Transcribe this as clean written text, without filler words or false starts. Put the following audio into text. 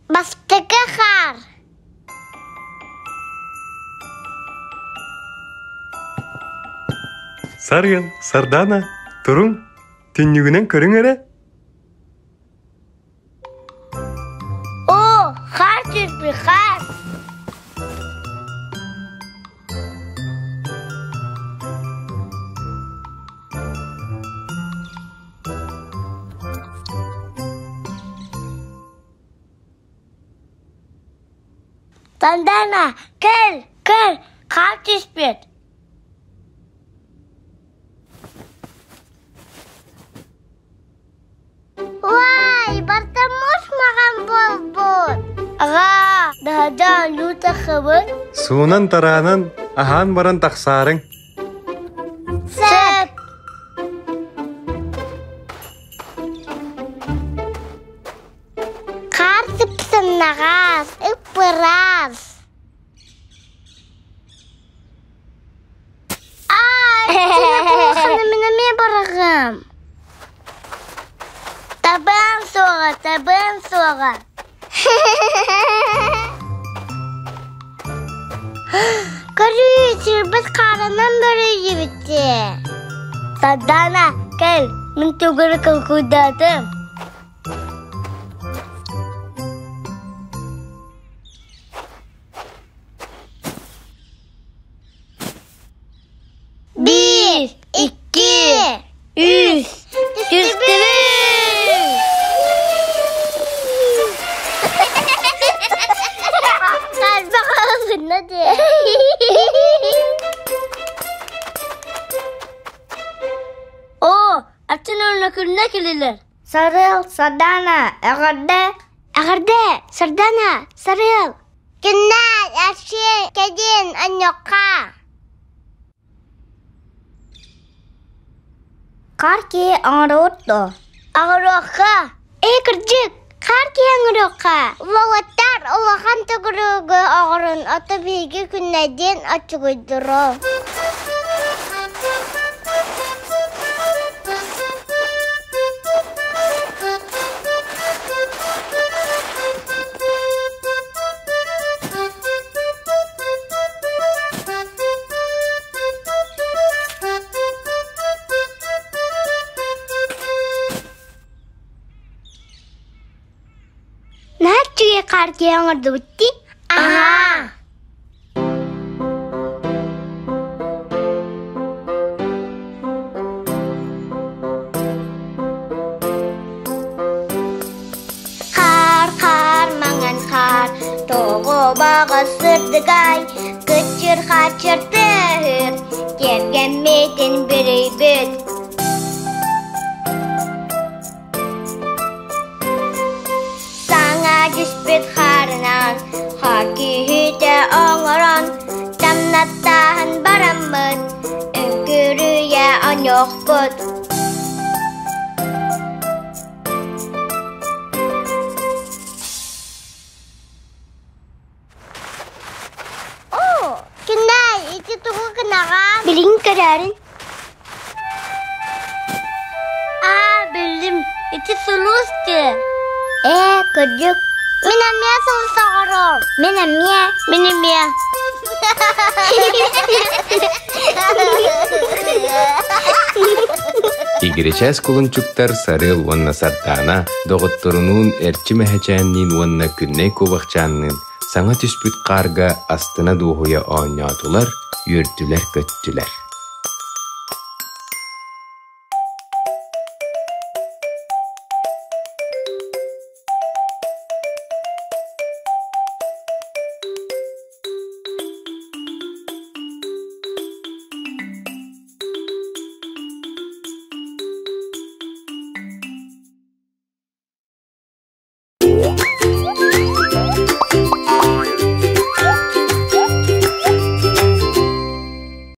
Бастакы хаар Сарыал, Сардаана, туруҥ, түннүгүнэн көрүҥ эрэ. Оо, хаар түспүт хаар! Сардаана, кэл, кэл, хаар түспүт! Уай, барыта муус маҕан буолбут. Аҕаа, даһадаан луу таххыбыт. Суунан-тараанан, аһаан баран тахсаарыҥ. Сөп. Хаар сыпсыннаҕас, ып-ыраас. Ай, кухана мин эмиэ бараҕым. Табыам суоҕа, табыам суоҕа. Көрүүй, сирбит хаарынан бөрүйүбүттэ. Сардаана, кэл, мин тугу кулкуйдаатым. Биир, икки, үс, түстүбүт! Тарбах гынна дии. Оо, атын онно күннэ кэлилэр. Сарыал, Сардаана, эҕэрдэ! Эҕэрдэ, Сардаана, Сарыал! Күннээх Арчы кэлин онньуохха Хаар киһи оҥоробут дуо? Оҥоруохха. Ээ, кырдьык, хаар киһи оҥоруохха. Уолаттар улахан төгүрүгү оҥорон ото биһиги күннэйдиин оччугуйдуро. Наһаа үчүгэй хаар киһи оҥордубут дии. Аһаа. Хаар, хаар, маҥан хаар, тоҕо баҕа сырдыгай, кыччыр-хаччыр тыаһыыр, тиэргэммитин бүрүйбүт. Саҥа түспүт хаарынан, хаар киһитэ оҥорон, тамнаттааһын бараммыт, үҥкүрүйэ оонньуохпут. Оо, Күннэй, ити тугу гынаҕын? Билигин көрөөрүн. Аа, биллим, ити сулус дии. Ээ, кырдьык. Мин эмиэ сулус оҕорум. Мин эмиэ. Мин эмиэ. Игирэчээс кулунчуктар Сарыал уонна Сардаана доҕотторунуун Эрчим Эһэчээнниин уонна Күннэй Куобахчаанныын саҥа түспүт хаарга астына дуоһуйа оонньоотулар, үөрдүлэр-көттүлэр.